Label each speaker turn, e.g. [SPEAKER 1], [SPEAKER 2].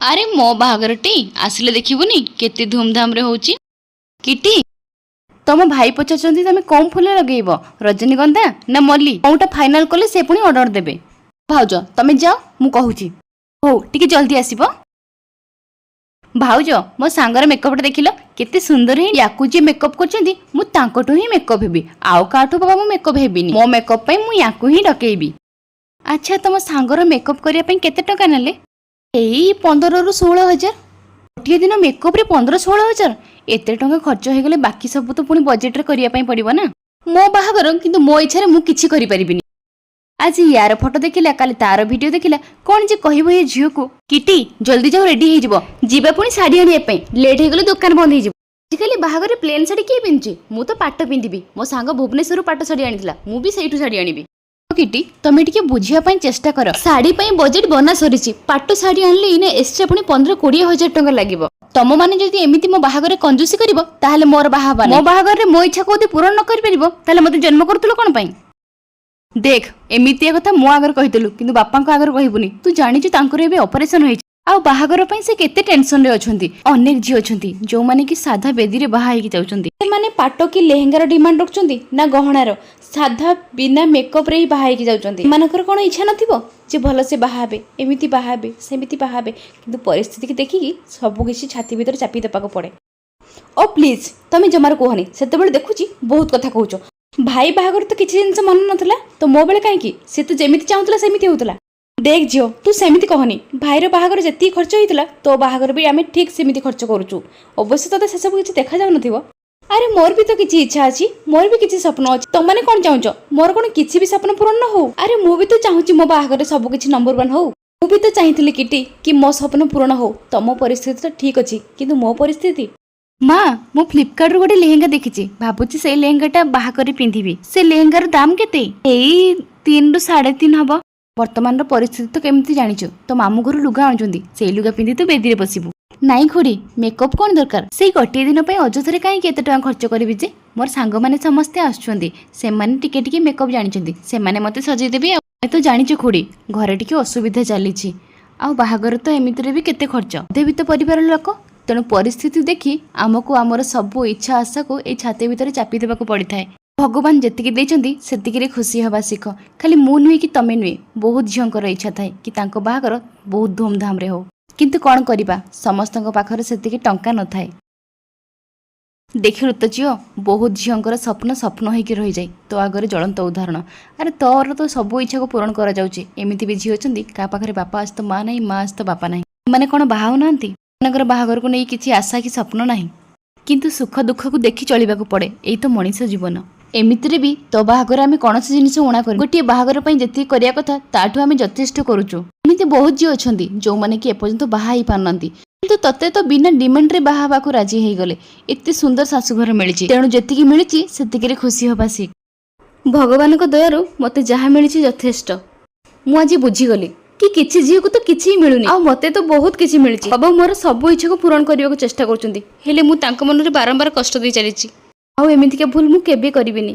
[SPEAKER 1] ଆରେ, ମୋ ବାହାଘରଟି ଆସିଲେ ଦେଖିବୁନି କେତେ ଧୁମଧାମରେ ହଉଛି। କିଟି, ତମ ଭାଇ ପଚାରୁଛନ୍ତି ତମେ କଣ ଫୁଲ ଲଗେଇବ, ରଜନୀଗନ୍ଧା ନା ମଲ୍ଲି? କୋଉଟା ଫାଇନାଲ କଲେ ସେ ପୁଣି ଅର୍ଡର ଦେବେ। ଭାଉଜ, ତମେ ଯାଅ, ମୁଁ କହୁଛି। ହଉ, ଟିକେ ଜଲ୍ଦି ଆସିବ। ଭାଉଜ, ମୋ ସାଙ୍ଗର ମେକଅପଟା ଦେଖିଲ, କେତେ ସୁନ୍ଦର ହିଁ। ୟାକୁ ଯିଏ ମେକଅପ୍ କରୁଛନ୍ତି, ମୁଁ ତାଙ୍କଠୁ ହିଁ ମେକଅପ୍ ହେବି। ଆଉ କାହାଠୁ ବାବା ମୁଁ ମେକଅପ୍ ହେବିନି। ମୋ ମେକଅପ୍ ପାଇଁ ମୁଁ ୟାକୁ ହିଁ ଡକେଇବି। ଆଚ୍ଛା, ତମ ସାଙ୍ଗର ମେକଅପ୍ କରିବା ପାଇଁ କେତେ ଟଙ୍କା ନେଲେ? ଏଇ 15ରୁ 16 ହଜାର। ଗୋଟିଏ ଦିନ ମେକଅପ୍ରେ 15-16 ହଜାର? ଏତେ ଟଙ୍କା ଖର୍ଚ୍ଚ ହେଇଗଲେ ବାକି ସବୁ ତ ପୁଣି ବଜେଟରେ କରିବା ପାଇଁ ପଡିବ ନା। ମୋ ବାହାଘର କିନ୍ତୁ ମୋ ଇଚ୍ଛାରେ ମୁଁ କିଛି କରିପାରିବିନି। ଆଜି ୟାର ଫଟୋ ଦେଖିଲା, କାଲି ତାର ଭିଡିଓ ଦେଖିଲା। କଣ ଯେ କହିବ ଏ ଝିଅକୁ। କିଟି, ଜଲ୍ଦି ଯାଉ, ରେଡି ହେଇଯିବ। ଯିବା ପୁଣି ଶାଢୀ ଆଣିବା ପାଇଁ। ଲେଟ୍ ହେଇଗଲେ ଦୋକାନ ବନ୍ଦ ହେଇଯିବ। ଆଜିକାଲି ବାହାଘରରେ ପ୍ଲେନ୍ ଶାଢୀ କିଏ ପିନ୍ଧୁଛି? ମୁଁ ତ ପାଟ ପିନ୍ଧିବି। ମୋ ସାଙ୍ଗ ଭୁବନେଶ୍ୱରରୁ ପାଟ ଶାଢୀ ଆଣିଥିଲା, ମୁଁ ବି ସେଇଠୁ ଶାଢୀ ଆଣିବି। କିଟି, ତମେ ଟିକେ ବୁଝିବା ପାଇଁ ଚେଷ୍ଟା କର। ଶାଢୀ ପାଇଁ ବଜେଟ୍ ବନା ସରିଛି। ପାଟ ଶାଢୀ ଆଣିଲେ ଏଇନେ ଏକ୍ସଟ୍ରା ପୁଣି 15-20 ହଜାର ଟଙ୍କା ଲାଗିବ। ତମ ମାନେ ଯଦି ଏମିତି ମୋ ବାହାଘରରେ କଞ୍ଜୁସି କରିବ, ତାହେଲେ ମୋର ବାହା ହବା। ମୋ ବାହାଘରରେ ମୋ ଇଚ୍ଛାକୁ ଯଦି ପୂରଣ ନ କରିପାରିବ, ତାହେଲେ ମତେ ଜନ୍ମ କରୁଥିଲ କଣ ପାଇଁ? ଦେଖ, ଏମିତିଆ କଥା ମୋ ଆଗରେ କହିଥିଲୁ, କିନ୍ତୁ ବାପାଙ୍କ ଆଗରେ କହିବୁନି। ତୁ ଜାଣିଛୁ, ତାଙ୍କର ଏବେ ଅପରେସନ ହେଇଛି ଆଉ ବାହାଘର ପାଇଁ ସେ କେତେ ଟେନସନରେ ଅଛନ୍ତି। ଅନେକ ଝିଅ ଅଛନ୍ତି, ଯୋଉମାନେ କି ସାଧା ବେଦୀରେ ବାହା ହେଇକି ଯାଉଛନ୍ତି।
[SPEAKER 2] ସେମାନେ ପାଟ କି ଲେହେଙ୍ଗାର ଡିମାଣ୍ଡ ରଖୁଛନ୍ତି ନା ଗହଣାର। ସାଧା ବିନା ମେକଅପ୍ରେ ହିଁ ବାହା ହେଇକି ଯାଉଛନ୍ତି। ଏମାନଙ୍କର କ'ଣ ଇଚ୍ଛା ନଥିବ ଯେ ଭଲସେ ବାହା ହେବେ, ଏମିତି ବାହା ହେବେ, ସେମିତି ବାହା ହେବେ? କିନ୍ତୁ ପରିସ୍ଥିତିକି ଦେଖିକି ସବୁ କିଛି ଛାତି ଭିତରେ ଚାପି ଦେବାକୁ ପଡ଼େ। ଓ ପ୍ଲିଜ୍, ତମେ ଜମାରୁ କୁହନି। ସେତେବେଳେ ଦେଖୁଛି ବହୁତ କଥା କହୁଛ। ଭାଇ ବାହାଘର ତ କିଛି ଜିନିଷ ମନ ନଥିଲା, ତ ମୋ ବେଳେ କାହିଁକି? ସେ ତ ଯେମିତି ଚାହୁଁଥିଲା ସେମିତି ହେଉଥିଲା। ଦେଖ ଝିଅ, ତୁ ସେମିତି କହନି। ଭାଇର ବାହାଘର ଯେତିକି ଖର୍ଚ୍ଚ ହେଇଥିଲା, ତୋ ବାହାଘର ବି ଆମେ ଠିକ୍ ସେମିତି ଖର୍ଚ୍ଚ କରୁଛୁ। ଅବଶ୍ୟ ତୋତେ ସେସବୁ କିଛି ଦେଖାଯାଉନଥିବ। ଆରେ, ମୋର ବି ତ କିଛି ଇଚ୍ଛା ଅଛି, ମୋର ବି କିଛି ସ୍ୱପ୍ନ ଅଛି। ତମମାନେ କ'ଣ ଚାହୁଁଛ, ମୋର କ'ଣ କିଛି ବି ସ୍ୱପ୍ନ ପୂରଣ ନ ହଉ? ଆରେ, ମୁଁ ବି ତ ଚାହୁଁଛି ମୋ ବାହାଘରରେ ସବୁ କିଛି ନମ୍ବର ୱାନ୍ ହଉ। ମୁଁ ବି ତ ଚାହିଁଥିଲି କିଟି, କି ମୋ ସ୍ୱପ୍ନ ପୂରଣ ହଉ। ତମ ପରିସ୍ଥିତି ତ ଠିକ୍ ଅଛି, କିନ୍ତୁ ମୋ ପରିସ୍ଥିତି?
[SPEAKER 1] ମା, ମୁଁ ଫ୍ଲିପକାର୍ଟରୁ ଗୋଟେ ଲେହେଙ୍ଗା ଦେଖିଛି। ଭାବୁଛି ସେଇ ଲେହେଙ୍ଗାଟା ବାହାଘରରେ ପିନ୍ଧିବି। ସେ ଲେହେଙ୍ଗାର ଦାମ କେତେ? ଏଇ 3ରୁ 3.5 ହବ। ବର୍ତ୍ତମାନର ପରିସ୍ଥିତି ତ କେମିତି ଜାଣିଛୁ। ତୋ ମାମୁଁ ଘରୁ ଲୁଗା ଆଣୁଛନ୍ତି, ସେଇ ଲୁଗା ପିନ୍ଧି ତୁ ବେଦୀରେ ବସିବୁ। ନାଇଁ ଖୁଡ଼ି, ମେକଅପ୍ କ'ଣ ଦରକାର? ସେଇ ଗୋଟିଏ ଦିନ ପାଇଁ ଅଯଥାରେ କାହିଁକି ଏତେ ଟଙ୍କା ଖର୍ଚ୍ଚ କରିବି ଯେ? ମୋର ସାଙ୍ଗମାନେ ସମସ୍ତେ ଆସୁଛନ୍ତି, ସେମାନେ ଟିକେ ଟିକେ ମେକଅପ୍ ଜାଣିଛନ୍ତି, ସେମାନେ ମୋତେ ସଜେଇ ଦେବେ। ଆଉ ତମେ ତ ଜାଣିଛ ଖୁଡ଼ି, ଘରେ ଟିକେ ଅସୁବିଧା ଚାଲିଛି। ଆଉ ବାହାଘର ତ ଏମିତିରେ ବି କେତେ ଖର୍ଚ୍ଚ। ମଧ୍ୟବିତ୍ତ ପରିବାର ଲୋକ, ତେଣୁ ପରିସ୍ଥିତି ଦେଖି ଆମକୁ ଆମର ସବୁ ଇଚ୍ଛା ଆଶାକୁ ଏଇ ଛାତି ଭିତରେ ଚାପି ଦେବାକୁ ପଡ଼ିଥାଏ। ଭଗବାନ ଯେତିକି ଦେଇଛନ୍ତି, ସେତିକିରେ ଖୁସି ହେବା ଶିଖ। ଖାଲି ମୁଁ ନୁହେଁ କି ତମେ ନୁହେଁ, ବହୁତ ଝିଅଙ୍କର ଇଚ୍ଛା ଥାଏ କି ତାଙ୍କ ବାହାଘର ବହୁତ ଧୁମଧାମରେ ହଉ। କିନ୍ତୁ କ'ଣ କରିବା, ସମସ୍ତଙ୍କ ପାଖରେ ସେତିକି ଟଙ୍କା ନଥାଏ। ଦେଖିଲୁ ତ ଝିଅ, ବହୁତ ଝିଅଙ୍କର ସ୍ୱପ୍ନ ସ୍ୱପ୍ନ ହେଇକି ରହିଯାଏ। ତୋ ଆଗରେ ଜ୍ୱଳନ୍ତ ଉଦାହରଣ। ଆରେ, ତୋର ତ ସବୁ ଇଚ୍ଛାକୁ ପୂରଣ କରାଯାଉଛି। ଏମିତି ବି ଝିଅ ଅଛନ୍ତି, କାହା ପାଖରେ ବାପା ଅଛି ତ ମା ନାହିଁ, ମା ଅଛି ତ ବାପା ନାହିଁ। ସେମାନେ କ'ଣ ବାହା ହଉନାହାନ୍ତି? ସେମାନଙ୍କର ବାହାଘରକୁ ନେଇ କିଛି ଆଶା କି ସ୍ୱପ୍ନ ନାହିଁ। କିନ୍ତୁ ସୁଖ ଦୁଃଖକୁ ଦେଖି ଚଳିବାକୁ ପଡ଼େ। ଏଇ ତ ମଣିଷ ଜୀବନ। ଏମିତିରେ ବି ତୋ ବାହାଘର ଆମେ କୌଣସି ଜିନିଷ ଊଣା କରୁ। ଗୋଟିଏ ବାହାଘର ପାଇଁ ଯେତିକି କରିବା କଥା, ତାଠୁ ଆମେ ଯଥେଷ୍ଟ କରୁଛୁ। ଏମିତି ବହୁତ ଝିଅ ଅଛନ୍ତି, ଯୋଉମାନେ କି ଏପର୍ଯ୍ୟନ୍ତ ବାହା ହେଇପାରୁନାହାନ୍ତି। କିନ୍ତୁ ତତେ ତ ବିନା ଡିମାଣ୍ଡରେ ବାହା ହେବାକୁ ରାଜି ହେଇଗଲେ। ଏତେ ସୁନ୍ଦର ଶାଶୁଘର ମିଳିଛି। ତେଣୁ ଯେତିକି ମିଳିଛି, ସେତିକିରେ ଖୁସି ହବା ଶିଖ। ଭଗବାନଙ୍କ ଦୟାରୁ ମତେ ଯାହା ମିଳିଛି ଯଥେଷ୍ଟ। ମୁଁ ଆଜି ବୁଝିଗଲି କି କିଛି ଝିଅକୁ ତ କିଛି ହିଁ ମିଳୁନି, ଆଉ ମତେ ତ ବହୁତ କିଛି ମିଳିଛି। ବାବା ମୋର ସବୁ ଇଚ୍ଛାକୁ ପୂରଣ କରିବାକୁ ଚେଷ୍ଟା କରୁଛନ୍ତି, ହେଲେ ମୁଁ ତାଙ୍କ ମନରେ ବାରମ୍ବାର କଷ୍ଟ ଦେଇ ଚାଲିଛି। ଆଉ ଏମିତିକା ଭୁଲ ମୁଁ କେବେ କରିବିନି।